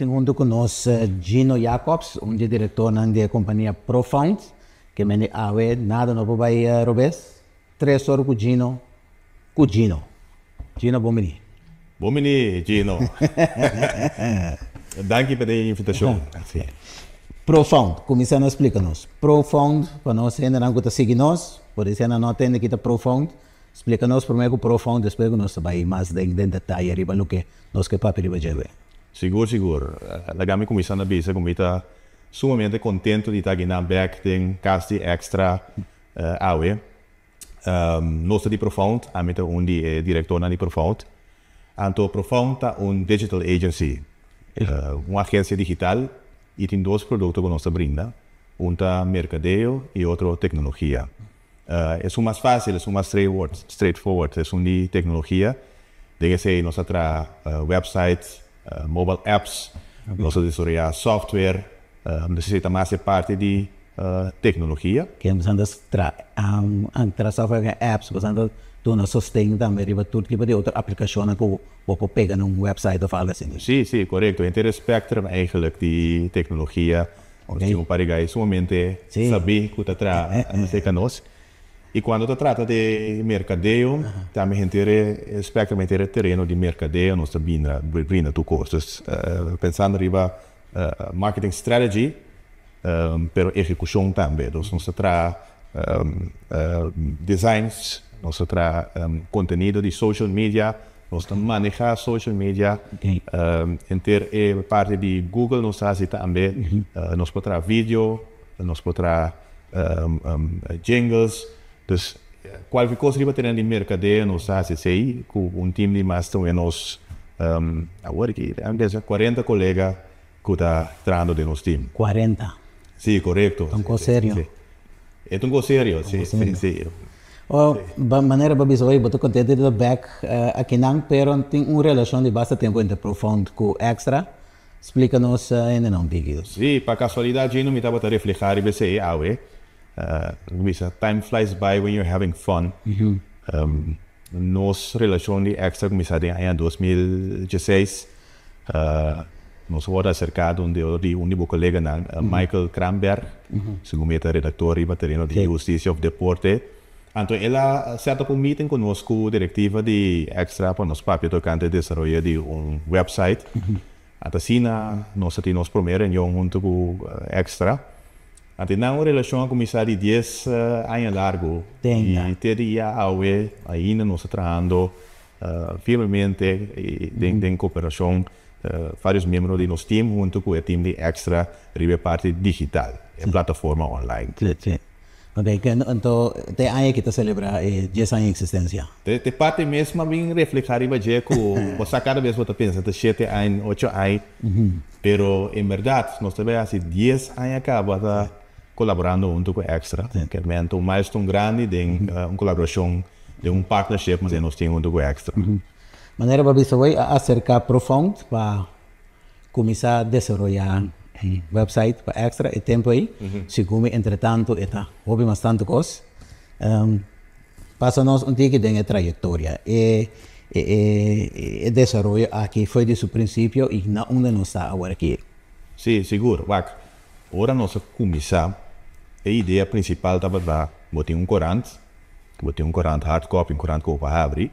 Tin huntu ku nos Gino Jacobs, un di e direktornan di e kompania Profound, ke mende awe nada no por bai robes. 3 or ku Gino, ku Gino. Gino, bon bini. Bon bini, Gino. Danki pa e invitashon. Si. Profound, kuminsá na splika nos. Profound, pa nos hendenan ku ta sigui nos, por esei nan no a tende kita Profound. Splika nos promé ku Profound, despues ku nos ta bai mas den detaye riba loke nos ke papia riba dje. Sigur, sigur. Laga mi kuminsá na bisa ku mi ta sumamente kontentu di ta aki nan bèk den kas di Extra awe. Nos ta di Profound, ami ta un di e direktornan di Profound. Anto Profound ta un digital agency, un agensia digital i tin dos produkto ku nos ta brinda, un ta merkadeo i otro teknologia. Esun mas fásil, esun mas straightforward, esun di teknologia. Den esei nos ta traha website, mobile apps, nos ta desaroyá software, esei ta mas e parti di teknologia. Ke boso ta traha software ku apps, boso ta duna sosten tambe riba tur tipo di otro aplikashonnan ku bo por pega na un website òf algu asina. Sí, sí, korekto. Henter e spectrum eigenlijk di teknologia. Nos tin un par di guy sumamente sabí ku ta traha aserka nos. I kuando ta trata di merkadeo, tambe henter e spectrum, henter e tereno di merkadeo nos ta brinda tur kos. Dus pensando riba marketing strategy, pero ehekushon tambe. Dus nos ta traha designs, nos ta traha kontenido di social media, nos ta manehá social media, henter e parti di Google nos ta hasi tambe. Nos por traha video, nos por traha jingles. Dus kualke kos riba tereno di merkadeo nos ta hasi esei ku un team di mas o menos, awor aki 40 kolega ku ta trahando den nos team. 40? Sí, korekto. Ta un kos serio. E ta un kos serio, sí, sí, sí. Oh, manera bo bisa, oye, bo ta kontento di ta bèk akinan, pero tin un relashon di basta tempu entre Profound ku Extra. Splika nos hende un tiki. Sí, pa kasualidat Gino mi tabata reflehá riba esei awe. Mi bisa, time flies by when you're having fun. Nos relashon di Extra kuminsá den aña 2016. Nos a wòrdu aserká dor di un di bo koleganan, Michael Kranberg, segun mi e ta redaktor riba tereno di hustisia òf deporte. Anto el a set up un meeting ku nos ku direktiva di Extra pa nos papia tokante desaroyo di un website. Anto asina nos a tin nos promé reunion huntu ku Extra. Anto nan un relashon a kuminsá di 10 aña largu i te dia awe ainda nos ta trahando firmemente den koperashon varios miembro di nos team huntu ku e team di Extra riba e parti digital, e plataforma online. Sí, sí. Ok, anto te aña aki ta selebrá e 10 aña di eksistensia? Te parti mes m'a bin reflehá riba dje ku bo sa kada bes bo ta pensa ta 7 aña, 8 aña, pero en bèrdat nos ta bai hasi 10 aña kaba ta kolaborando huntu ku Extra, ke ta un milestone grandi den un kolaborashon, den un partnership ku nos tin huntu ku Extra. Manera bo a bisa hoy a aserká Profound pa kuminsá desaroyá website pa Extra e tempu ei, segun mi entretantu e ta hopi mas tantu kos. Pasa nos un tiki den e trayektoria, e e desaroyo aki for di su prinsipio i na unda nos ta awor aki. Sí, sigur. Wak, ora nos a kuminsá, e idea prinsipal tabata bo tin un korant, bo tin un korant hard copy, un korant ku bo por habri.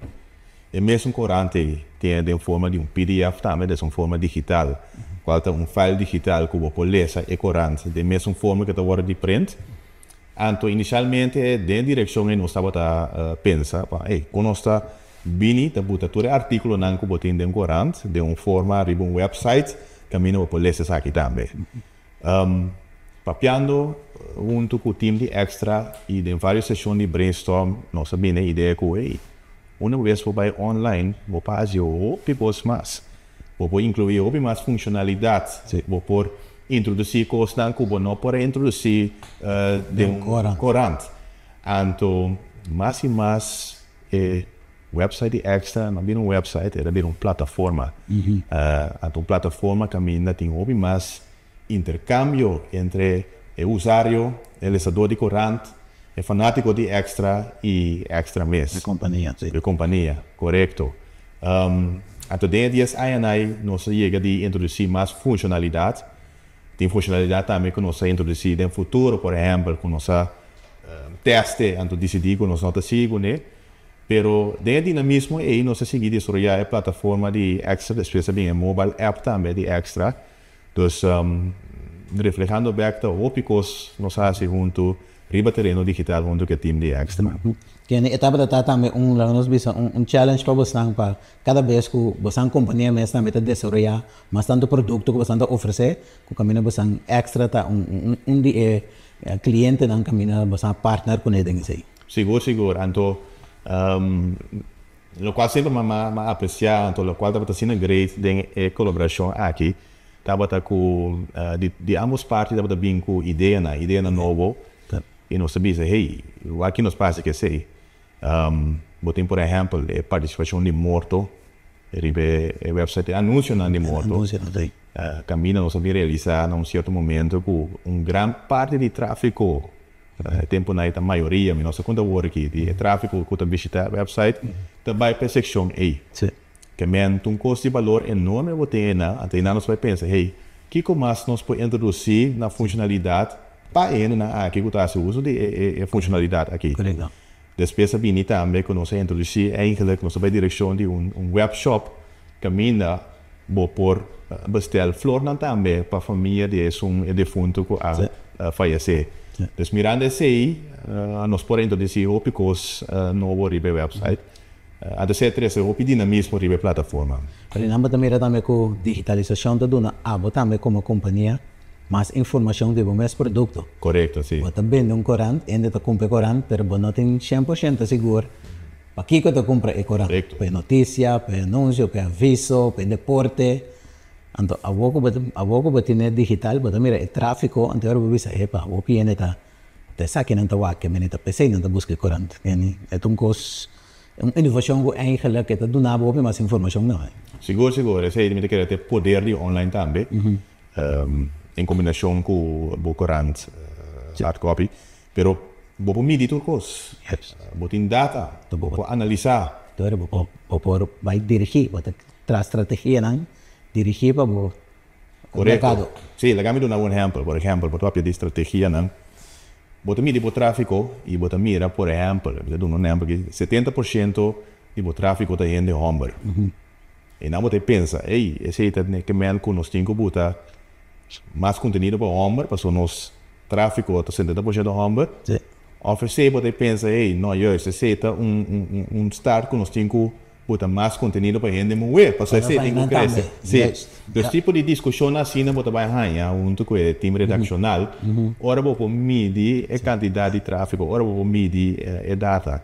E mesun korant ei tin den forma di un PDF tambe, des un forma digital, kual ta un file digital ku bo por lesa e korant den mesun forma ku ta wòrdu di print. Anto inisialmente den e direkshon ei nos tabata pensa pa ey kon nos ta bini ta buta tur e artíkulonan ku bo tin den korant den un forma riba un website kaminda bo por lesa esaki tambe. Papiando huntu ku team di Extra i den varios seshon di brainstorm nos a bini e idea ku ey una bes bo bai online bo por hasi hopi kos mas. Bo por inkluí hopi mas funshonalidat. Bo por introdusí kosnan ku bo no por a introdusí den un korant. Anto mas i mas e website di Extra no a bira un website, el a bira un plataforma. Anto un plataforma kaminda tin hopi mas interkambio entre e usuario, e lesadó di korant, e fanátiko di Extra i Extra mes. E kompania, sí. E kompania, korekto. Anto den e 10 añanan ei nos a yega di introdusí mas funshonalidat. Tin funshonalidat tambe ku nos a introdusí den futuro, por ehèmpel ku nos a tèste anto disidí ku nos no ta sigui kuné. Pero den e dinamismo ei nos a sigui desaroyá e plataforma di Extra, despues a bin e mobile app tambe di Extra. Dus reflehando bèk ta hopi kos nos a hasi huntu riba tereno digital huntu ku e team di Extra. Kende e tabata ta tambe un, laga nos bisa, un challenge pa bosnan pa kada bes ku bosan kompania mes tambe ta desaroyá mas tantu produkto ku bosan ta ofresé ku kaminda bosan Extra ta un un di e klientenan kaminda bosan a partner kuné den esei. Sigur sigur anto lokual semper mi a apresiá anto lokual tabata asina great den e kolaborashon aki tabata ku di ambos parti tabata bin ku ideanan, ideanan nobo i nos ta bisa hey wak ki nos pasa ku esei. Bo tin por ehèmpel e partisipashon di morto riba e website, e anunsionan di morto kaminda nos a bin realisá na un sierto momento ku un gran parti di tráfiko E tempunan ei ta mayoria, mi no sa konta awor aki, di e tráfiko ku ta bishitá e wèpsait ta bai pa e sekshon ei. Ke men ta un kos di balor enorme bo tin einan, anto einan nos bai pensa, hey, kiko mas nos por introdusí na funshonalidat pa e hendenan aki ku ta hasi uso di e funshonalidat aki. Despues a bini tambe ku nos a introdusí eigenlik nos a bai direkshon di un wèpshòp kaminda bo por bestel flornan tambe pa famia di esun e defuntu ku a fayesé. Dus mirando esei nos por a introdusí hopi kos nobo riba e wèpsait. Anto esei a trese hopi dinamismo riba e plataforma. Pero nan bo ta mira tambe ku digitalisashon ta duna abo tambe komo kompania mas informashon di bo mes produkto. Korekto, si. Bo ta bende un korant, hende ta kumpra e korant, pero bo no tin 100% sigur Pakiko ta kumpra e koran? Pa e notisia, pa e anunsio, pa e aviso, pa e deporte. Anto awor ku bo ta awor ku bo tene digital bo ta mira e trafiko anto ora bo bisa epa hopi hende ta ta esaki nan ta wak e mene ta pesei nan ta buska e korant. E ta un kos un inovashon ku eigenlik e ta duna bo hopi mas informashon no. Sigur sigur esei mi ta kere ta e poder di online tambe en kombinashon ku bo korant hard copy. Pero bo por midi tur kos. Bo tin data, bo por analisá. Tur bo por bai dirigí, bo ta traha strategianan dirigí pa bo merkado. Korekto. Sí, laga mi duna bo un ehèmpel. Por ehèmpel, bo ta papia di strategianan. Bo ta midi bo tráfiko i bo ta mira, por ehèmpel, mi ta duna un ehèmpel aki, 70 porshento di bo tráfiko ta hende hòmber. I nan bo ta pensa, ey, esei ta ke men ku nos tin ku buta mas kontenido pa hòmber pasobra nos tráfiko ta 70% hòmber. Òf esei bo ta pensa, ey, no, juist, esei ta un start ku nos tin ku buta mas kontenido pa hende muhé, pasobra esei tin ku krese. Sí. Dus tipo di diskushonnan asina bo ta bai haña huntu ku e tim redakshonal ora bo por midi e kantidat di tráfiko, ora bo por midi e data.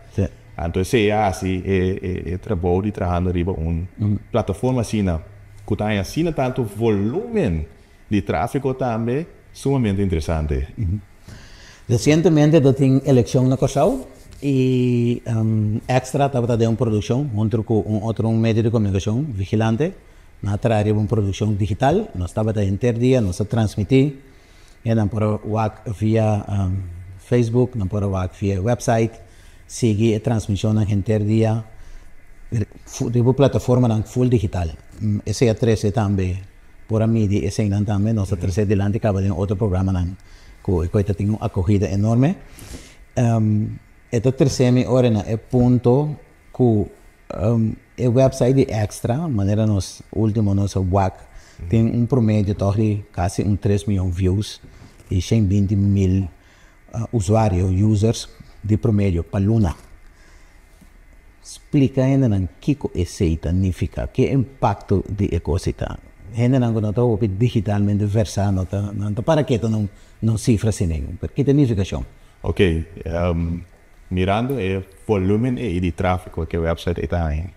Anto esei a hasi e trabou di trahando riba un plataforma asina ku ta haña asina tantu volúmen di tráfiko tambe sumamente interesante. Resientemente ta tin elekshon na Kòrsou i Extra tabata den un produkshon huntu ku un otro medio di komunikashon, Vigilante. Nan a traha riba un produkshon digital. Nos tabata henter dia, nos a transmití. E nan por a wak via Facebook, nan por a wak via e website, sigui e transmisionnan henter dia riba plataformanan full digital. Esei a trese tambe por a midi eseinan tambe, nos a trese dilanti kaba den otro programanan ku e ta tin un akogida enorme. E ta trese mi ora na e punto ku e website di Extra, manera nos ultimo nos a wak, tin un promedio tòg di kasi un 3 mion views i 120 mil usuario, users di promedio pa luna. Splika hendenan kiko esei ta nifiká, ke impakto di e kos ei ta. Hendenan ku no ta hopi digitalmente versá no ta no ta para ketu na un sifra asina, pero ki ta nifikashon? Ok, mirando e volumen ei di tráfiko ku e website ei ta haña,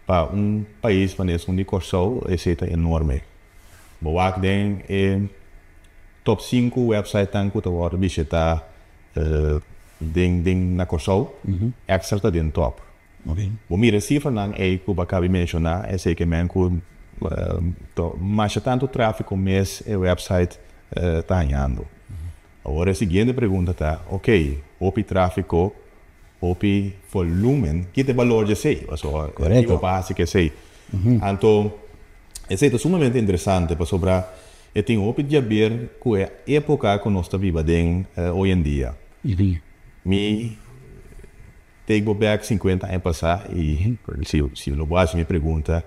pa un pais manera esun di Kòrsou esei ta enorme. Bo wak den e top 5 websitenan ku ta wòrdu bishitá den na Kòrsou, Extra ta den top. Bo mira e sifranan ei ku bo a kaba di menshoná, esei ke men ku masha tantu tráfiko mes e website ta hañando. Awor e siguiente pregunta ta, ok, hopi tráfiko, hopi volumen, ki ta e balor di esei? Pasobra ki bo pa hasi ku esei? Anto, esei ta sumamente interesante pasobra e tin hopi di haber ku e époka ku nos ta biba aden hoy en dia. Mi take bo bèk 50 aña pasá i si lo bo hasi mi pregunta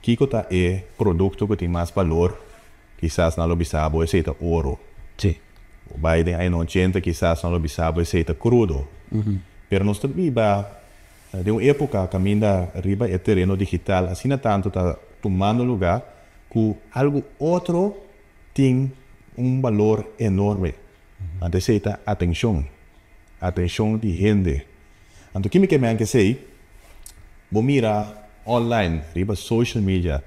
kiko ta e produkto ku tin mas balor, kisas nan lo bisa bo esei ta oro. Bo bai den añanan 80, kisas nan lo bisa bo esei ta krudo. Pero nos ta biba den un époka kaminda riba e tereno digital asina tantu ta tumando lugá ku algu otro tin un balor enorme. Anto esei ta atenshon, atenshon di hende. Anto ki mi ke men kesei? Bo mira online, riba social media,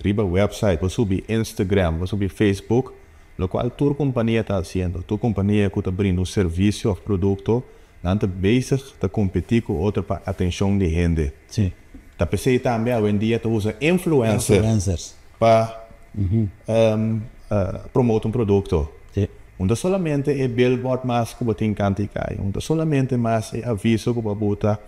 riba website, bo subi Instagram, bo subi Facebook, lokual tur kompania ta hasiendo, tur kompania ku ta brinda un servisio òf produkto, nan ta bezig ta kompetí ku otro pa atenshon di hende. Ta p'esei tambe awendia ta usa influencer pa promota un produkto. Un ta solamente e billboard mas ku bo tin kanta i kai, un ta solamente mas e aviso ku bo a buta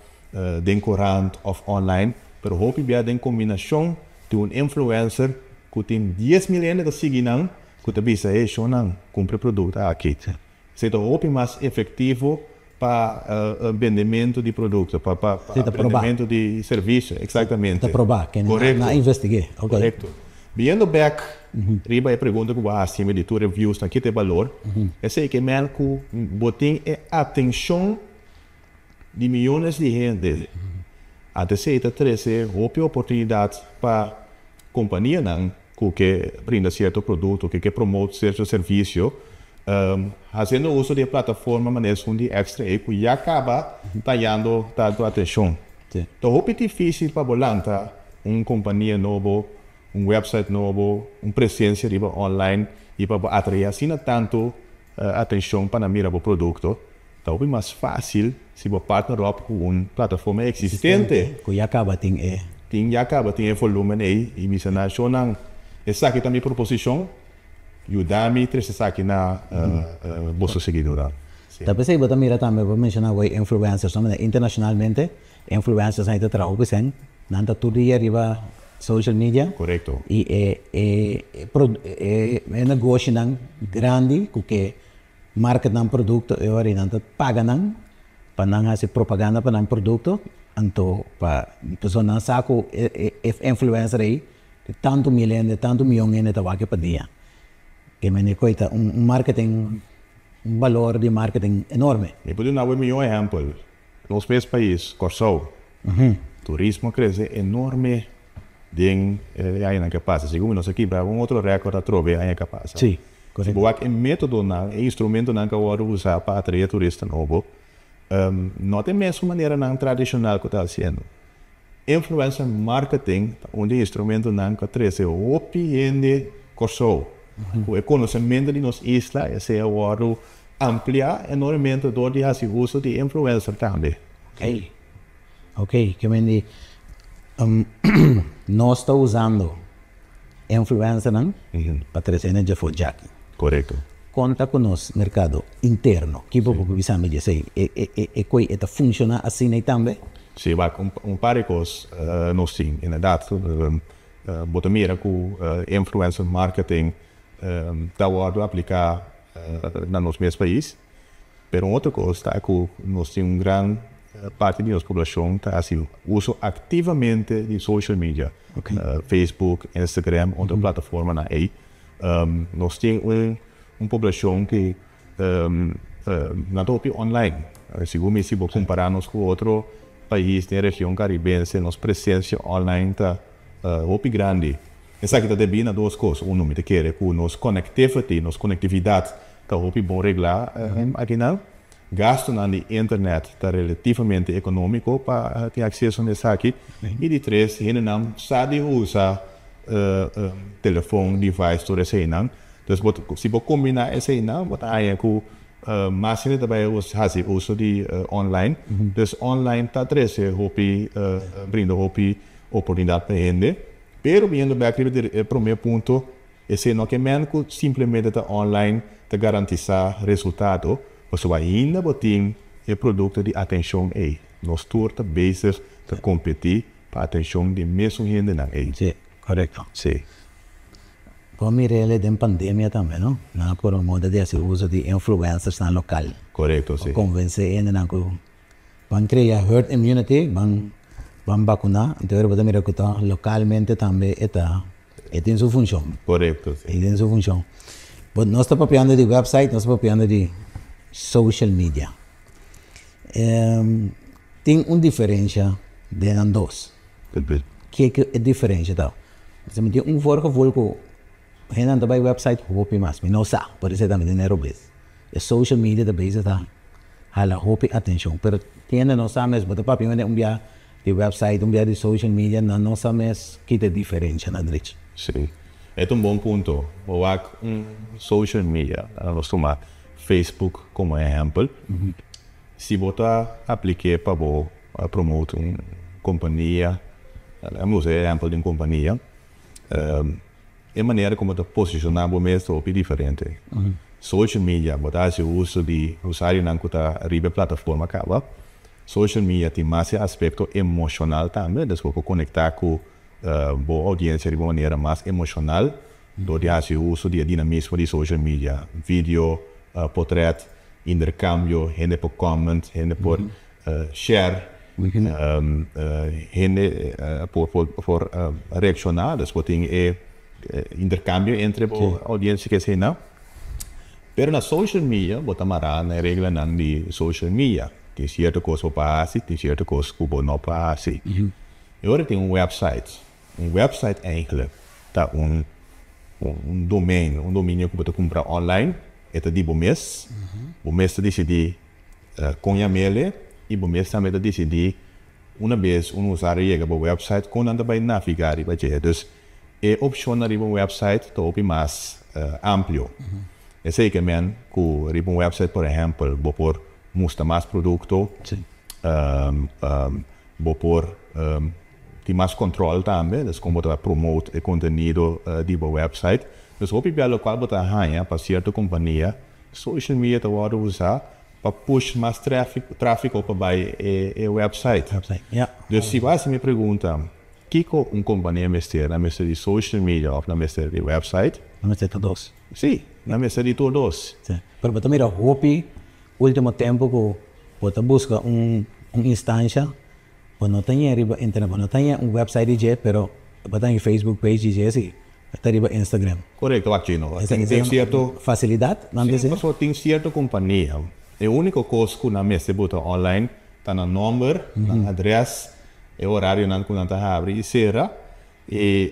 den korant òf online, pero hopi bia den kombinashon di un influencer ku tin 10,000 hende ta sigui nan ku ta bisa, hey shownan, kumpra e produkto aki. Esei ta hopi mas efektivo pa bendementu di produkto, pa bendementu di servisio, eksaktamente. Ta probá, ke nan a investig'é. Korekto. Biniendo bèk riba e pregunta ku bo a hasi mi di tur e viewsnan, ki ta e balor? Esei ke men ku bo tin e atenshon di miyones di hende. Anto esei ta trese hopi oportunidat pa kompanianan ku ke brinda sierto produkto, ku ke promote sierto servisio, hasiendo uso di e plataforma manera esun di Extra ei ku ya kaba ta hallando tantu atenshon. Ta hopi difísil pa bo lanta un kompania nobo, un website nobo, un presensia riba online i pa bo atraé asina tantu atenshon pa nan mira bo produkto. Ta hopi mas fásil si bo partner op ku un plataforma eksistente. Ku ya kaba tin e. Tin ya kaba tin e volúmen ei i bisa nan, Shownan, esaki ta mi proposishon, yuda mi trese esaki na boso siguidónan. Ta p'esei bo ta mira tambe, bo menshoná awor influencers, no? Internashonalmente influencers nan ta traha hopi sèn, nan ta tur dia riba social media. Korekto. I e e e negoshinan grandi ku ke market nan produkto e ora nan ta paga nan pa nan hasi propaganda pa nan produkto, anto pa pasobra nan sa ku e influencer ei tantu mil hende tantu miyon hende ta wak pa dia. Ke mende ku ei ta un marketing, un balor di marketing enorme. Mi por duna bo e mihó ehèmpel, nos mes pais, Kòrsou, turismo a krese enorme den e añanan ke pasa. Segun mi nos a kibra un otro rèkòrt atrobe e aña ke pasa. Si bo wak e métodonan, e instrumentonan ku a wòrdu usá pa atraé turista nobo, no ta e mesun maneranan tradishonal ku ta hasiendo. Influencer marketing ta un di e instrumentonan ku a trese hopi hende Kòrsou. Ku e konosementu di nos isla, esei a wòrdu ampliá enormemente dor di hasi uso di influencer tambe. Ok, ok, ke men di nos ta usando influencernan pa trese hende dje for djaki. Korekto. Kon ta ku nos merkado interno? Ki bo por bisa mi di esei? E koi e ta funshoná asina ei tambe? Si, wak, un par di kos nos tin. Inderdat, bo ta mira ku influencer marketing ta wòrdu apliká na nos mes pais. Pero un otro kos ta ku nos tin un gran parti di nos poblashon ta hasi uso aktivamente di social media, Facebook, Instagram, otro plataformanan ei. Nos tin un poblashon ku nan ta hopi online. Segun mi si bo kompará nos ku otro pais den region karibense nos presensia online ta hopi grandi. Esaki ta debí na dos kos. Uno, mi ta kere ku nos connectivity, nos konektividat ta hopi bon reglá akinan. Gastunan di internet ta relativamente ekonómiko pa tin akseso na esaki. I di tres, hendenan sa di usa telefon, device, tur eseinan. Dus bo si bo kombiná eseinan bo ta haña ku mas hende ta bai hasi uso di online. Dus online ta trese hopi, brinda hopi oportunidat pa hende. Pero biniendo bek riba di e promé punto, esei no ke men ku simplemente ta online ta garantisá resultado, pasobra ainda bo tin e produkto di atenshon ei. Nos tur ta bezig ta kompetí. Pa atenshon di mesun hendenan ei. Sí, korekto. Sí. Bo a mira el den pandemia tambe, no? Nan a pone moda di hasi uso di influencersnan lokal. Korekto, sí. Pa konvensé hendenan ku ban krea herd immunity, ban ban bakuná. Anto bo ta mira ku ta lokalmente tambe e ta e tin su funshon. Korekto, sí. E tin su funshon. Bo nos ta papiando di website, nos ta papiando di social media. Tin un diferensha den nan dos. Kiko e diferensha ta? Mi tin un voorgevoel ku hendenan ta bai website hopi mas. Mi no sa, por esei tambe tin e robes. E social media ta bezig ta hala hopi atenshon. Pero tin hende no sa mes, bo ta papia un bia di website, un bia di social media, nan no sa mes ki ta e diferensha na drechi. Sí, e ta un bon punto. Bo wak un social media, nos tuma Facebook komo ehèmpel. Si bo ta aplik'é pa bo promote un kompania, laga usa e ehèmpel di un kompania, e manera ku bo ta posishoná bo mes ta hopi diferente. Social media, bo ta hasi uso di usuarionan ku ta riba e plataforma kaba. Social media tin mas e aspekto emoshonal tambe, dus bo por konektá ku bo oudiensia riba un manera mas emoshonal dor di hasi uso di e dinamismo di social media, video, potrèt, interkambio, hende por comment, hende por share, hende por por reakshoná, dus bo tin e interkambio entre bo oudiensia ke eseinan. Pero na social media bo ta mará na e reglanan di social media, tin sierto kos bo por hasi, tin sierto kos ku bo no por hasi. E ora tin un website. Un website eigenlijk ta un un domein, un dominio ku bo ta kumpra online, e ta di bo mes, bo mes ta disidí kon yam'el i bo mes tambe ta disidí una bes un usuario yega bo website kon nan ta bai navigá riba dje. Dus e opshonnan riba un website ta hopi mas amplio. Esei ke men ku riba un website por ehèmpel bo por mustra mas produkto, bo por Tin mas control tambe, dus con bo ta promote e contenido di bo website. Dus hopi bia locual bo ta haña pa cierto compania, social media ta wordo usa pa push mas trafico pa bay e website. Dus si bo haci mi pregunta, kico un compania mester? Nan mester di social media of nan mester di website? Nan mester tur dos. Si, nan mester di tur dos. Si, pero bo ta mira hopi ultimo tempo cu bo ta busca un instancia. Bo no ta ñe riba internet, bo no ta ñe un website di dje, pero bo ta ñe Facebook page di dje si, bo ta riba Instagram. Korekto, wak Chino. Tin tin sierto. Fasilidat, nan ta Si, pasobra tin sierto kompania, e úniko kos ku nan mester buta online ta nan nòmber, nan adrès, e orarionan ku nan ta habri i sera, i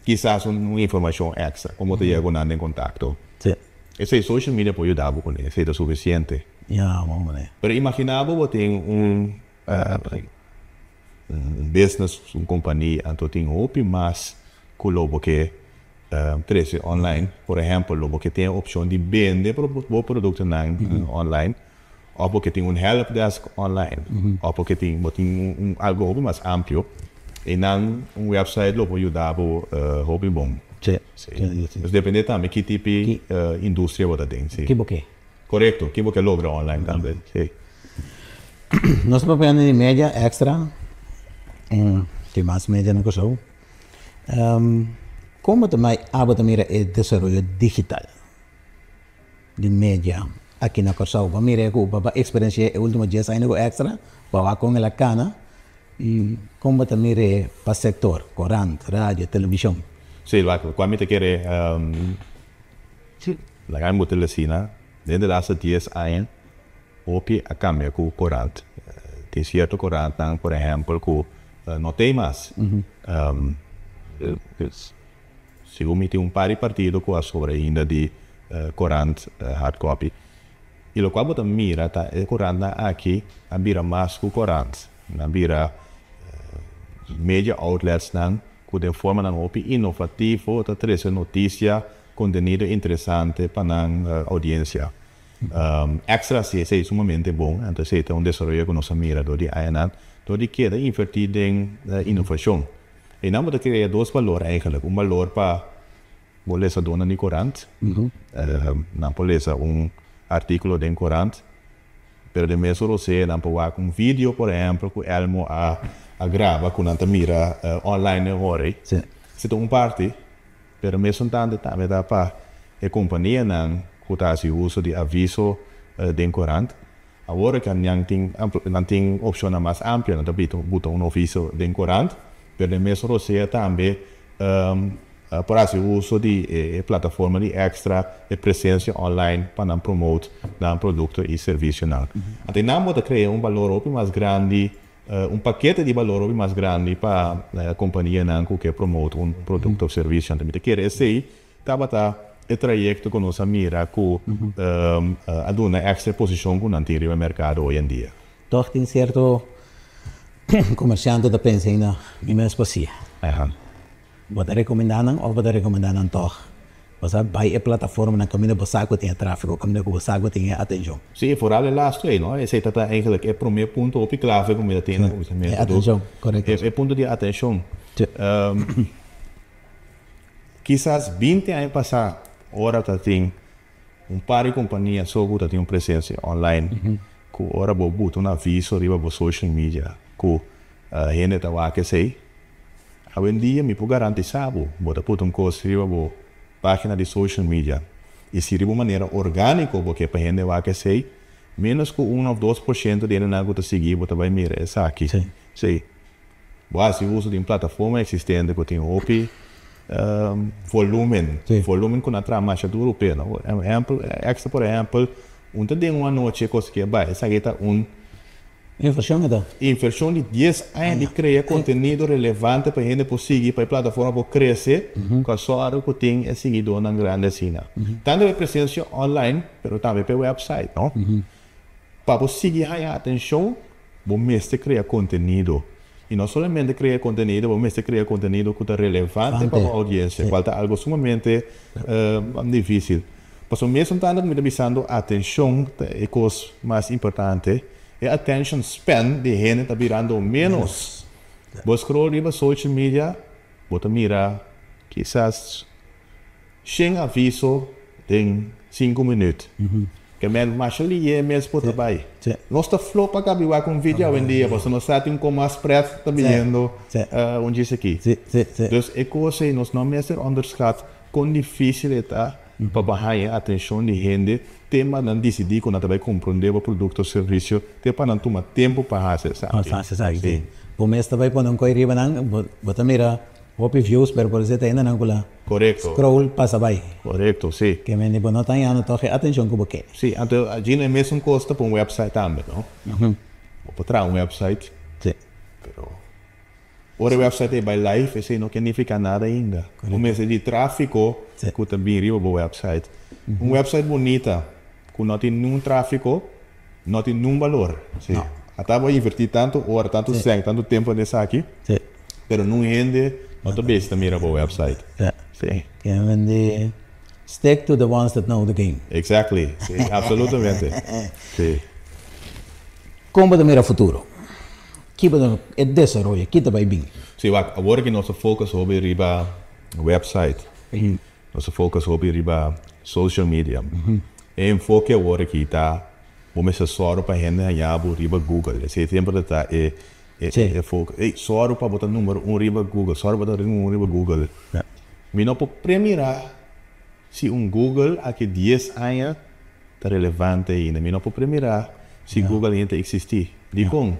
kisas un informashon èkstra, kon bo ta yega ku nan den kontakto. Si. Esei social media por yuda bo kuné, esei ta sufisiente. Ya, bon manera. Pero imagina bo bo tin un un business, un compania, anto tin hopi mas cu lo bo ke trece online. Por ehempel, lo bo ke tin e opcion di bende bo productonan online, of bo ke tin un help desk online, of bo ke tin bo tin un algo hopi mas amplio. Einan un website lo por yuda bo hopi bon. Sí. Sí. Dus depende tambe ki tipi industria bo ta den. Sí. Ki bo ke. Korekto, ki bo ke logra online tambe, si. Nos ta papiando di media extra, tin mas media na Kòrsou. Kon bo ta mai abo ta mira e desaroyo digital di media aki na Kòrsou? Bo a mira ku bo a eksperensiá e ultimo dies aña ku extra, bo a wak kon el a kana i kon bo ta mir'é pa sektor, korant, radio, televishon? Si, wak, kua mi ta kere Laga mi bo ta lesi na, den de laatste dies aña hopi a cambia cu corant. Tin cierto corantnan por ehempel cu no t'ey mas. Segun mi tin un par di partido cu a sobra ainda di corant hard copy. Y locual bo ta mira ta e corantnan aki a bira mas cu corant. Nan a bira media outletsnan cu den formanan hopi inovativo ta trece noticia, contenido interesante pa nan audiencia. Extra si esey sumamente bon, anto esey ta un desaroyo cu nos a mira door di añanan, door di keda inverti den inovacion. Eynan bo ta crea dos balor eigenlijk, un balor pa bo lesadornan di corant, nan por lesa un articulo den corant, Pero den mesun rosé nan por wak un video por ehempel ku Elmo a a graba ku nan ta mira online awor ei. Esei ta un parti, pero mesun tantu tambe ta pa e kompanianan ku ta hasi uso di aviso den korant. Awor ku nan tin nan tin opshonnan mas amplio, nan ta buta un aviso den korant, pero den mesun rosea tambe por hasi uso di e plataforma di Extra, e presensia online pa nan promote nan produkto i servisionan. Anto nan bo ta krea un balor hopi mas grandi, un pakete di balor hopi mas grandi pa kompanianan ku ke promote un produkto òf servisio. Anto mi ta kere esei tabata e trayekto ku nos a mira ku a duna Extra e posishon ku nan tin riba e merkado hoy en dia. Tòg tin sierto komersiante ta pensa ainda mi mes por siña. Bo ta rekomendá nan òf bo ta rekomendá nan tòg? Bo sa bai e plataformanan kaminda bo sa ku tin e tráfiko, kaminda ku bo sa ku tin e atenshon. Sí, foral e lastu ei, no? Esei ta ta eigenlijk e promé punto hopi klave ku mi ta tin na kuminsamentu. E atenshon, korekto. E punto di atenshon. Kisas binti aña pasá ora ta tin un par di kompania so ku ta tin un presensia online ku ora bo buta un aviso riba bo social media ku hende ta wak esei. Awendia mi por garantisa bo, bo ta puta un kos riba bo pagina di social media i si riba un manera orgániko bo ke pa hende wak esei, ménos ku un òf 2% di hendenan ku ta sigui bo ta bai mira esaki. Sí. Bo hasi uso di un plataforma eksistente ku tin hopi volúmen, volúmen ku nan traha masha duru p'e, no? Ehèmpel, Extra por ehèmpel, un ta den un anochi e kos aki a bai, esaki ta un. Invershon e ta. Invershon di dies aña di krea kontenido relevante pa hende por sigui, pa e plataforma por krese, ku a sòru ku tin e siguidónan grandi asina. Tantu pa e presensia online, pero tambe pa e wèpsait, no? Pa bo sigui haña atenshon, bo mester krea kontenido. I no solamente krea kontenido, bo mester krea kontenido ku ta relevante pa bo oudiensia, kual ta algu sumamente difísil. Pasobra mesun tantu ku mi ta bisando atenshon ta e kos mas importante, e attention span di hende ta birando ménos. Bo scroll riba social media, bo ta mira kisas 100 aviso den 5 minüt. Ke men masha liye mes por ta bai. Nos ta flop pa kabi wak un video awendia, pasobra nos sa tin kon mas pret ta biniendo un djis aki. Dus e kos ei nos no mester onderschat kon difísil e ta pa bo haña atenshon di hende te pa nan disidí ku nan ta bai komprondé bo produkto o servisio, te pa nan tuma tempu pa hasi esaki. Pa hasi esaki, sí. Bo mes ta bai pone un koi riba nan, bo ta mira hopi views, pero por esei ta hende nan ku la scroll pasa bai. Korekto, sí. Ke men di bo no ta hañando tòg e atenshon ku bo ke. Sí, anto Gino e mesun kos ta pa un website tambe, no? Bo por traha un website, pero ora e website ei bai live esei no ke nifiká nada ainda. Bo mester di tráfiko ku ta bin riba bo website. Un website bunita ku no tin niun tráfiko no tin niun balor. Sí. Ata bo a invertí tantu ora, tantu sèn, tantu tempu den esaki, pero niun hende no ta bes ta mira bo website. Sí. Stick to the ones that know the game. Exactly. Sí, absolutamente. Sí. Kon bo ta mira futuro? Ki bo ta e desaroyo? Ki ta bai bin? Sí, wak, awor ki nos ta focus hopi riba website, nos ta focus hopi riba social media. E enfoke awor aki ta bo mester sòru pa hende haña bo riba Google. Esei semper ta ta e e focus. Ey, sòru pa bo ta number un riba Google, sòru pa bo ta number un riba Google. Mi no por premira si un Google aki 10 aña ta relevante ainda. Mi no por premira si Google ainda ta eksistí. Dikon?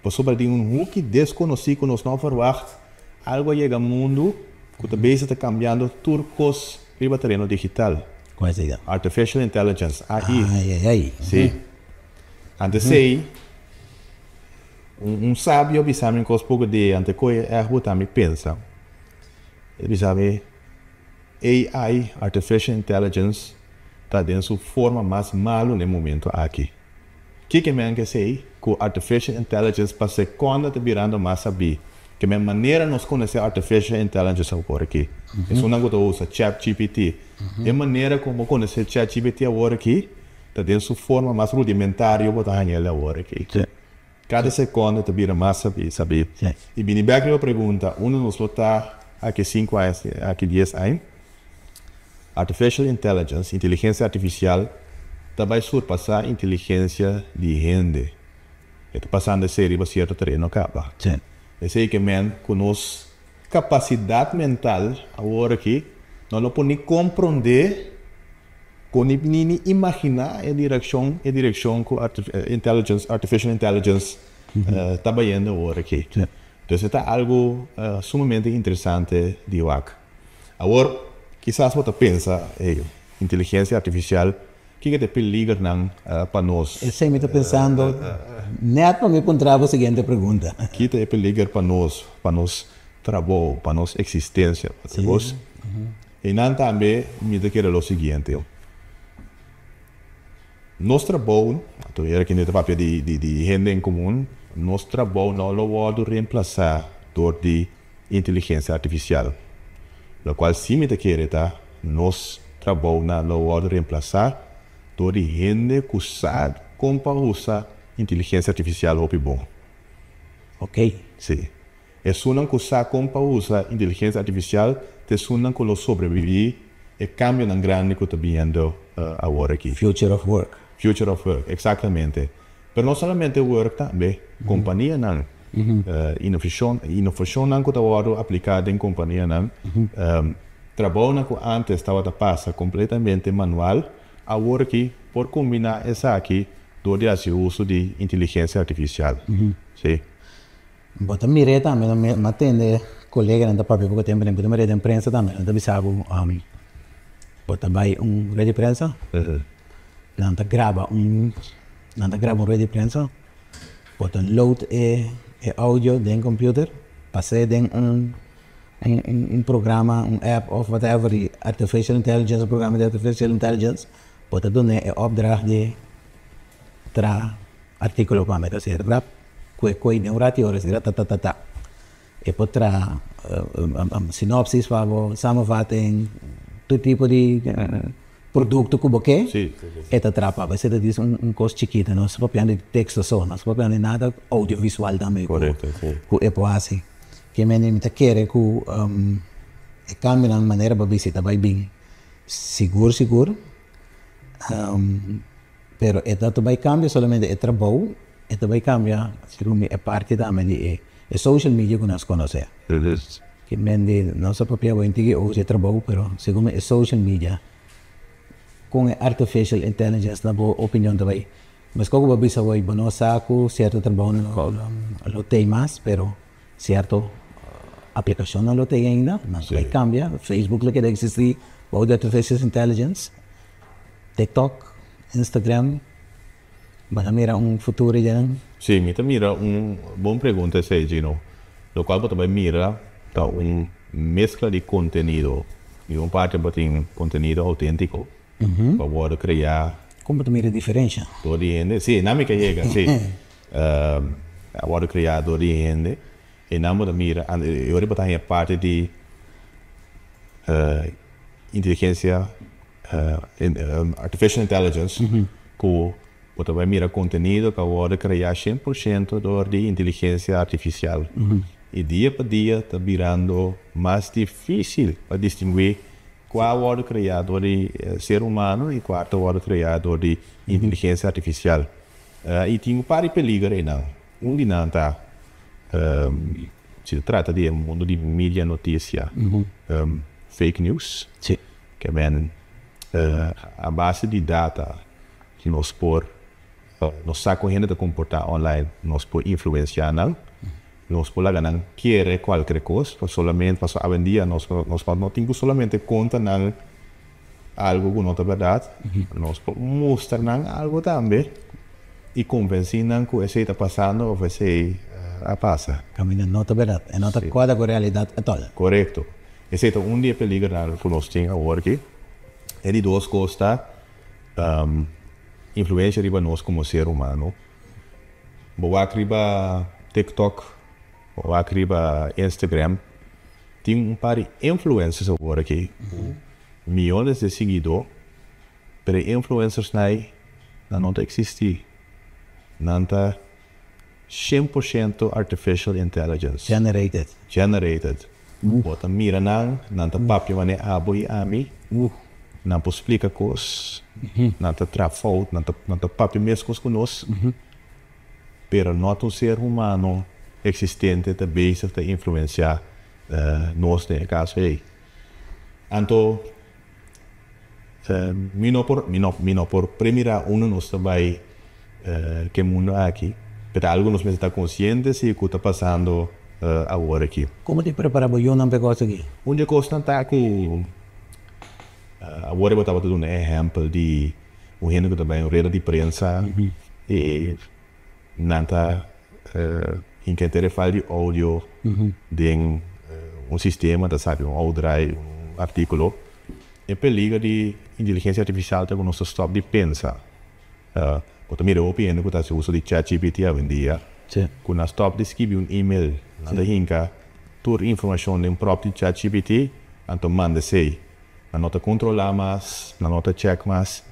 Pasobra tin un huki deskonosí ku nos no a verwacht, algu a yega mundu ku ta bezig ta kambiando tur kos riba tereno digital. Kua esei ta? Artificial Intelligence, AI. Ai, ai, ai. Sí. Antes ei, un sabio a bisa mi un kos poko dia, antes ku e ègt bo mi pensa. El a bisa mi AI, Artificial Intelligence, ta den su forma mas malu na e momento aki. Kiko men ke esei? Ku Artificial Intelligence pa sekonda ta birando mas sabí. Ke men manera nos konosé Artificial Intelligence awor aki, esunnan ku ta usa ChatGPT, e manera ku bo konosé ChatGPT awor aki ta den su forma mas rudimentario bo ta haña el awor aki. Kada sekonda ta bira mas sabí, sabí. I bini bèk riba pregunta, unda nos lo ta aki 5 aña, aki 10 aña? Artificial Intelligence, inteligensia artifisial, ta bai surpasá inteligensia di hende. E ta pasando esei riba sierto tereno kaba. Esei ke men ku nos kapasidat mental awor aki no lo por ni komprondé ku ni ni imaginá e direkshon e direkshon ku intelligence artificial intelligence ta bayendo awor aki. Dus e ta algu sumamente interesante di wak. Awor kisas bo ta pensa, hey, inteligensia artifisial kiko ta e peligernan pa nos? Esei mi ta pensando nèt pa mi puntra bo siguiente pregunta. Ki ta e peliger pa nos, pa nos trabou, pa nos eksistensia? Bos? Einan tambe mi ta kere lo siguiente. Nos trabou, anto era kende ta papia di di hende en komun, nos trabou no lo wòrdu remplasá dor di inteligensia artifisial. Lokual sí mi ta kere ta nos trabounan lo wòrdu remplasá dor di hende ku sa kon pa usa inteligensia artifisial hopi bon. Ok. Sí. Esunnan ku sa kon pa usa inteligensia artifisial ta esunnan ku lo sobreviví e kambionan grandi ku ta biniendo awor aki. Future of work. Future of work, eksaktamente. Pero no solamente work tambe, kompanianan, inovashon, inovashonnan ku ta wòrdu apliká den kompanianan, trabounan ku ántes tabata pasa kompletamente manual, awor aki por kombiná esaki dor di hasi uso di inteligensia artifisial. Sí. Bo ta mir'é tambe, no mi a tende koleganan ta papia poko tempu den, bo ta mir'é den prensa tambe, nan ta bisa bo bo ta bai un rueda di prensa, nan ta graba un, nan ta graba un rueda di prensa, bo ta load e audio den computer, pas'é den un un programa, un app of whatever di artificial intelligence, un programa di artificial intelligence, bo ta dun'é e opdracht di traha artíkulo pa mi, ta ser rap. Ku e koi den un rati ora esei ratatatata e por traha sinopsis pa bo, samenvatting, tur tipo di produkto ku bo ke e ta traha pa bo. Esei ta djis un kos chikito, no ta papiando di teksto so, no ta papiando di nada audiovisual tambe ku e por hasi. Ke mende mi ta kere ku e kambionan manera bo bisa ta bai bin sigur sigur. Pero e ta bai cambia solamente e trabou, e ta bai cambia segun mi e parti tambe di e e social media cu nos conoce. Ki men di nos a papia bo tiki usa e trabou pero segun mi e social media con e artificial intelligence na bo opinion ta bai mesco cu bo bisa awor bo no sa cu cierto trabou lo tey mas pero cierto aplicacionnan lo tey ainda nan ta bai cambia Facebook lo keda existi bou di artificial intelligence. TikTok, Instagram, bo ta mira un futuro dje? Sí, mi ta mira un bon pregunta esei, Gino. Lokual bo ta bai mira ta un meskla di kontenido. Di un parti bo tin kontenido outéntiko ku a wòrdu kreá. Kon bo ta mira e diferensha? Dor di hende. Sí, nan mi ke yega, sí. A wòrdu kreá dor di hende. E nan bo ta mira, e ora bo ta haña parti di inteligensia artificial intelligence ku bo ta bai mira kontenido ku a wòrdu kreá 100% dor di inteligensia artifisial. I dia pa dia ta birando mas difísil pa distinguí kua a wòrdu kreá dor di ser humano i kua ta wòrdu kreá dor di inteligensia artifisial. I tin un par di peliger einan. Un di nan ta si ta trata di e mundu di media notisia, fake news. Ke men a base di data nos por nos sa kon hende ta komportá online, nos por influensiá nan, nos por laga nan kere kualker kos, solamente pasobra awendia nos nos no tin ku solamente konta nan algu ku no ta bèrdat, nos por mustra nan algu tambe i konvensí nan ku esei ta pasando òf esei a pasa. Kaminda no ta bèrdat, e no ta kuadra ku realidat ètòl. Korekto. Esei ta un di e peligernan ku nos tin awor aki. E di dos kos ta influensia riba nos komo ser humano. Bo wak riba TikTok, bo wak riba Instagram, tin un par di influencers awor aki ku miyones di siguidó, pero e influencers ei nan no ta eksistí. Nan ta 100% artificial intelligence. Generated. Generated. Bo ta mira nan, nan ta papia manera abo i ami. Nan por splika kos, nan ta traha fout, nan ta nan ta papia meskos ku nos, pero no ta un ser humano. existente ta bezig ta influencia nos den e caso ey. Anto mi no por mi no mi no por premira unda nos ta bay ke mundo aki, pero ta algo nos mester ta consciente si cu ta pasando awor aki. Como ta prepara bo yunan pa e cos aki? Un di e cosnan ta cu awor bo tabata duna e ehempel di un hende cu ta bay un reda di prensa y nan ta hinca e file di audio den un sistema, ta saca un outdraai, un articulo. E peliger di inteligencia artificial ta cu nos ta stop di pensa. Bo ta mira hopi hende cu ta haci uso di ChatGPT awendia, cu nan stop di skibi un email, nan ta hinca tur informacion den prop di ChatGPT, anto manda esey. Nan no ta controla mas, nan no ta check mas.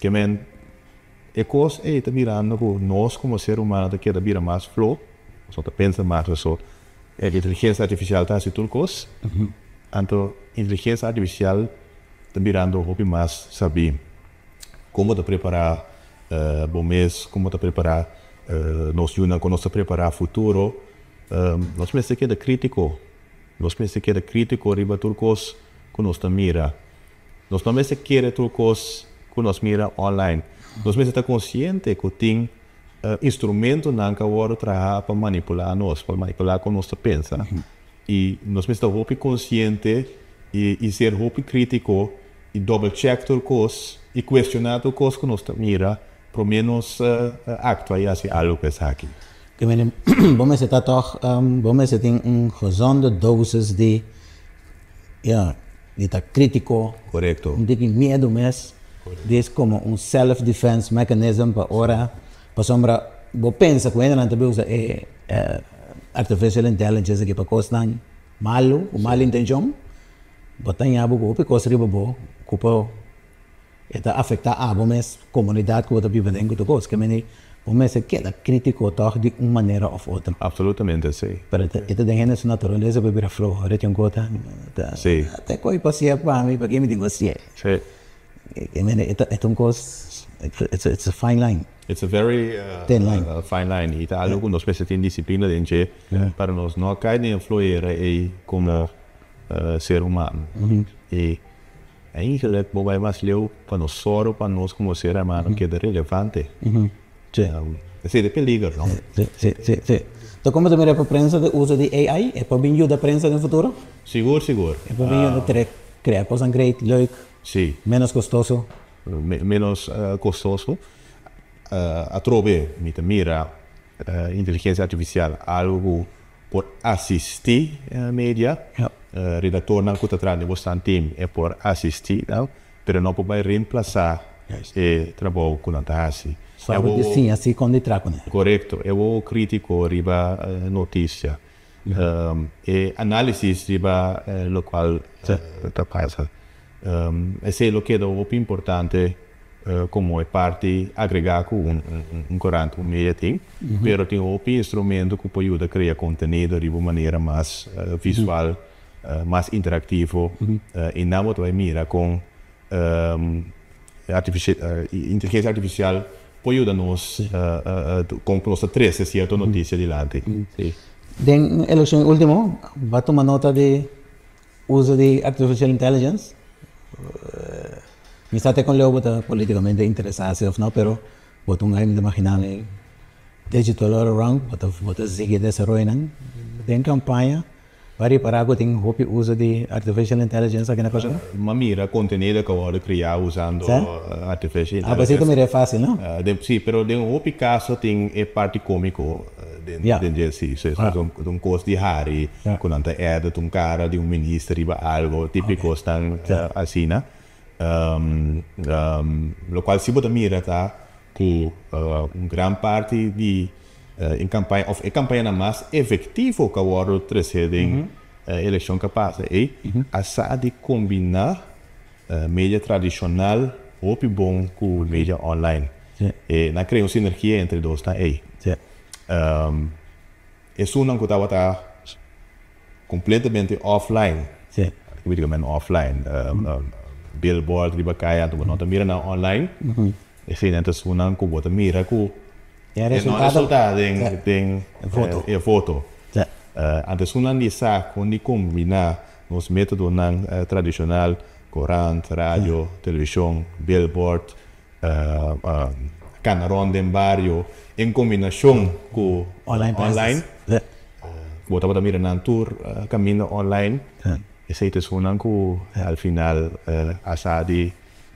Ke men e cos ey ta mirando cu nos como ser humano ta keda bira mas flo, nos no ta pensa mas paso e inteligencia artificial ta haci tur cos, anto inteligencia artificial ta birando hopi mas sabi. Kon bo ta prepará bo mes, kon bo ta prepará nos yunan, kon nos ta prepará futuro. Nos mester keda krítiko, nos mester keda krítiko riba tur kos ku nos ta mira. Nos no mester kere tur kos ku nos mira online. Nos mester ta konsiente ku tin instrumentonan ku a wòrdu trahá pa manipulá nos, pa manipulá kon nos ta pensa. I nos mester ta hopi konsiente i ser hopi krítiko i double check tur kos i kuestioná tur kos ku nos ta mira promé nos aktua i hasi algu ku esaki. Ke mene bo mester ta tòg bo mester tin un gezonde dosis di ya di ta krítiko. Korekto. Un tiki miedu mes di komo un self defense mechanism pa ora pasobra bo pensa ku hendenan ta bin usa e artificial intelligence aki pa kosnan malu ku mal intenshon. Bo ta ña bo ku hopi kos riba bo ku por e ta afektá abo mes, komunidat ku bo ta biba den ku tur kos. Ke mende bo mester keda krítiko tòg di un manera òf otro. Absolutamente si. Pero e ta den hende su naturalesa pa bira floho. Ora tin un kos ta ta ta ko'i pasia pa mi, p'aki mi tin ku hasié. Si. Ke mende e ta e ta un kos it's a fine line. It's a very thin line. Fine line i ta algu ku nos mester tin disiplina den dje pa nos no kai den e flohera ei komo ser humano. I eigenlijk bo bai mas leu pa nos sòru pa nos komo ser humano keda relevante. Esei ta e peliger, no? Si, si, si, si. Ta komo ta mira pa prensa ta usa di AI? E por bin yuda prensa den futuro? Sigur, sigur. E por bin yuda krea kosnan great, leuk, menos kostoso. Menos kostoso. Atrobe mi ta mira inteligensia artifisial algu ku por asistí media, redaktornan ku ta traha den bo stan team e por asistí nan, pero no por bai remplasá e trabou ku nan ta hasi. Sa bo di siña si kon di traha kuné. Korekto, e wowo krítiko riba notisia, e análisis riba lokual ta pasa. Esei lo keda hopi importante komo e parti agregá ku un korant, un media tin, pero tin hopi instrumento ku por yuda krea kontenido riba un manera mas visual, mas interaktivo i nan bo ta bai mira kon inteligensia artifisial por yuda nos kon nos ta trese sierto notisia dilanti. Den elekshon ultimo bo a tuma nota di Uso di artificial intelligence, mi sa te kon leu bo ta politicamente interesa si of no, pero bo ta un ai mi ta imagina mi digital all around, bo ta bo ta sigui e desaroyonan den campaña, bo a ripara ku tin hopi uso di artificial intelligence aki na Kòrsou? Mi a mira kontenido ku a wòrdu kriá usando artificial intelligence. Ah, pues si ta mira e fácil, no? Si, pero den hopi kaso tin e parti kómiko den dje, si. Ta un kos di hari. Ku nan ta edit un kara di un minister riba algo, tipo di kosnan asina. Lokual si bo ta mira ta ku un gran parti di e kampaña òf e kampañanan mas efektivo ku a wòrdu tresé den e elekshon ku a pasa ei a sa di kombiná media tradishonal hopi bon ku media online. Nan krea un sinergia entre e dosnan ei. Esunnan ku tabata kompletamente offline, práktikamente offline, billboard riba kaya, anto bo no ta mira nan online, eseinan ta esunnan ku bo ta mira ku E E no resultado resultá den den E voto. E voto. Anto esunnan di sa kon di kombiná nos métodonan tradishonal, korant, radio, televishon, billboard, kana rònt den bario, en kombinashon ku Online online. Bo tabata mira nan tur kaminda online. Esei ta esunnan ku al final a sa di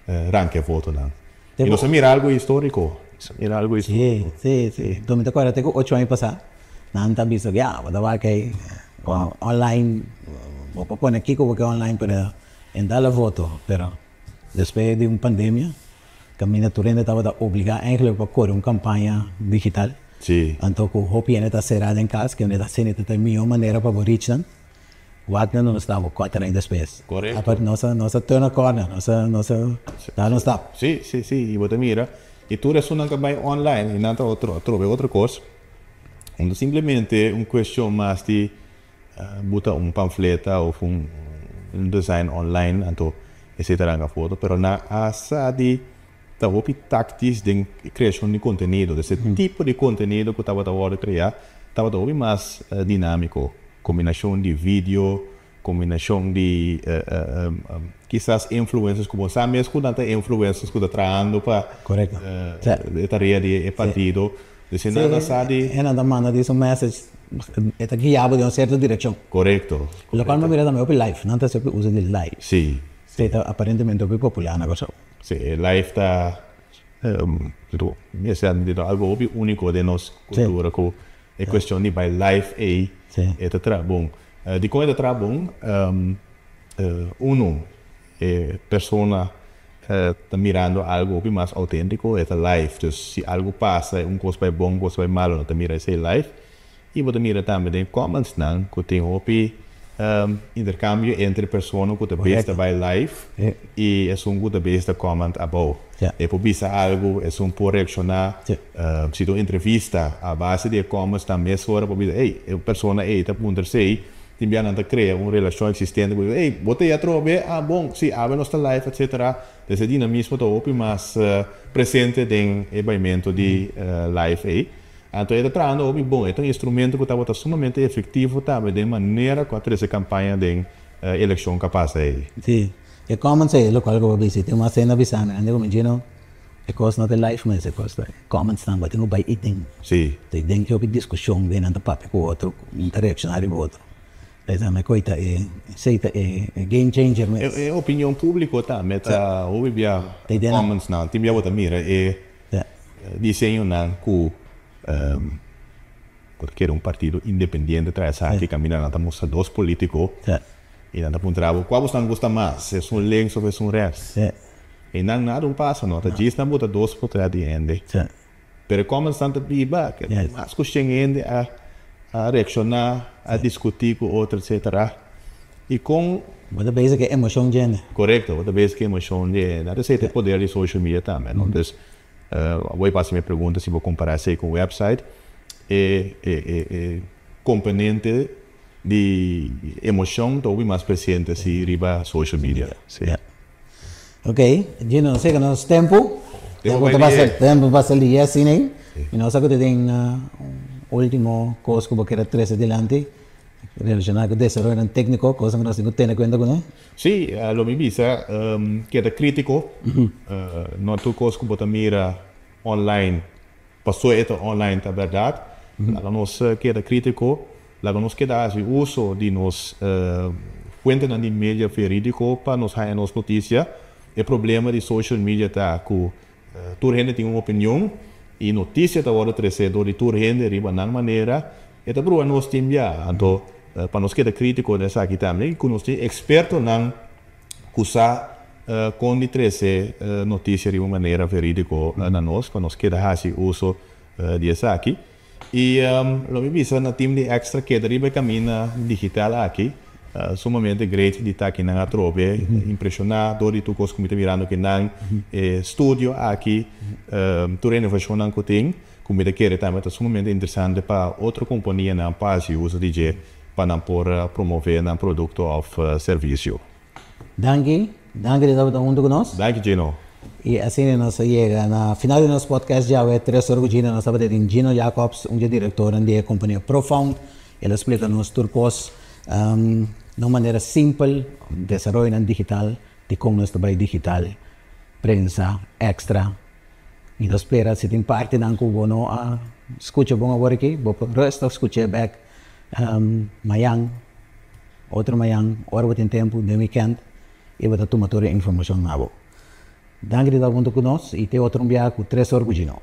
ranka e votonan. I nos a mira algu históriko. Nos a mira algu históriko. Sí, sí, sí. Mi ta kòrda te ku ocho aña pasá nan ta bisa ku ya bo ta wak ei online, bo por pone kiko bo ke online pero e no ta la voto. Pero despues di un pandemia kaminda tur hende tabata obligá eigenlijk pa kore un kampaña digital. Sí. Anto ku hopi hende ta será den kas, ke ta asina ta e mihó manera pa bo reach nan. Wak nan nos ta kuater aña despues. Korekto. Apart nos a nos a turn a corner, nos a nos a da nos stap. Sí, sí, sí, i bo ta mira, i tur esunnan ta bai online i nan ta otro atrobe otro kos, no ta simplemente un kuestion mas di buta un pamfleta of un design online anto esei ta ranka foto, pero nan a sa di ta hopi taktis den kreashon di kontenido, dus e tipo di kontenido ku tabata wòrdu kreá tabata hopi mas dinámiko. Kombinashon di video, kombinashon di kisas influencers ku bo sa mes ku nan ta influencers ku ta trahando pa e tarea di e partido. Dus e nan a sa di. E nan ta manda di su message, e ta guia bo den un sierto direkshon. Korekto. Lokual mi a mira tambe hopi live, nan ta hasi hopi uso di live. Si. Esei ta aparentemente hopi popular na Kòrsou. Si, e live ta mester a algu hopi úniko den nos kultura ku E cuestion di bay live ey e ta traha bon. Dicon e ta traha bon? Uno, e persona ta mirando algo hopi mas autentico, e ta live. Dus si algo pasa, un cos bay bon, un cos bay malo, nan ta mira esey live. Y bo ta mira tambe den comments nan cu tin hopi intercambio entre persona cu ta bes ta bay live y esun cu ta bes ta comment abou. E por bisa algo, esun por reacciona. Si ta un entrevista a base di e comments nan mesora por bisa, ey, e persona ey ta puntra esey, tin bia nan ta crea un relacion existente cu ey, bo ta ya atrobe? Ah, bon, si, awe nos ta live, etcetera. Entonces e dinamismo ta hopi mas presente den e baimento di live ey. Anto e ta trahando hopi bon, e ta un instrumento cu tabata sumamente efectivo tambe den manera cu a trece campaña den eleccion cu a pasa ey. Si, e comments ey locual cu bo bisa, tin mas hende a bisa mi, hende cu mi djino. E kos no ta live mes, e kos ta comments nan bo tin ku bai i den. Sí. Te den ki hopi diskushon den nan ta papia ku otro, un ta reakshoná riba otro. Esei mi koe ta e, esei ta e game changer mes. E opinion públiko tambe ta hopi bia comments nan, tin bia bo ta mira e diseñonan ku bo ta kere un partido independiente trae esaki kaminda nan ta mustra dos polítiko i nan ta puntra bo kua bosnan gusta mas, esun links of esun rèks? E nan nada un pasa no, ta djis nan bota dos potret di hende. Pero e comments nan ta biba, ke mas ku shen hende a a reakshoná, a diskutí ku otro etcetera. I kon. Bo ta bezig ku e emoshon dje hende. Korekto, bo ta bezig ku e emoshon dje hende. Anto esei ta e poder di social media tambe, no? Dus, abo e pasa mi e pregunta si bo kompará esei ku un website, e e e komponente di emocion ta hopi mas presente si riba social media. Si. Ya. Ok, Gino, nos yega nos tempo. Tempo Tempo bai pasa, lihe. tempo pasa lihe asina ei. Mi no sa ku ta tin un ultimo kos ku bo kere trese dilanti relaciona ku desaroyonan tekniko, kosanan ku nos tin ku tene kuenta kuné. Si, lo mi bisa, keda kritiko. No tur kos ku bo ta mira online Paso e ta online ta berdad. Laga nos keda critico, laga nos keda haci uso di nos fuentenan di media veridico pa nos haya nos noticia. E problema di social media ta cu tur hende tin un opinion y noticia ta wordo trece door di tur hende riba nan manera. E ta bruha nos tin bia. Anto pa nos keda critico den esaki tambe cu nos tin expertonan cu sa Kon di trese notisia riba un manera verídiko na nos pa nos keda hasi uso di esaki. I lo mi bisa na tim di Extra keda riba e kaminda digital aki. Sumamente great di ta akinan atrobe. Impreshoná dor di tur kos ku mi ta mirando kinan. E studio aki, tur e inovashonnan ku tin, ku mi ta kere tambe ta sumamente interesante pa otro kompanianan pa hasi uso di dje pa nan por promové nan produkto òf servisio. Danki, danki di tabata huntu ku nos. Danki Gino. I asina nos a yega na final di nos podcast djawe, Tres Or ku Gino. Nos tabata tin Gino Jacobs, un dje direktornan di e kompania Profound. El a splika nos tur kos na un manera simpel, desaroyonan digital, dikon nos ta bai digital, prensa, extra. Mi ta spera si tin partinan ku bo no a skucha bon awor aki, bo por rustig skuch'é bèk mayan, otro mayan, ora bo tin tempu den wikènt i bo ta tuma tur e informashon na bo. Danki di ta huntu ku nos i te otro un biaha ku Tres Or ku Gino.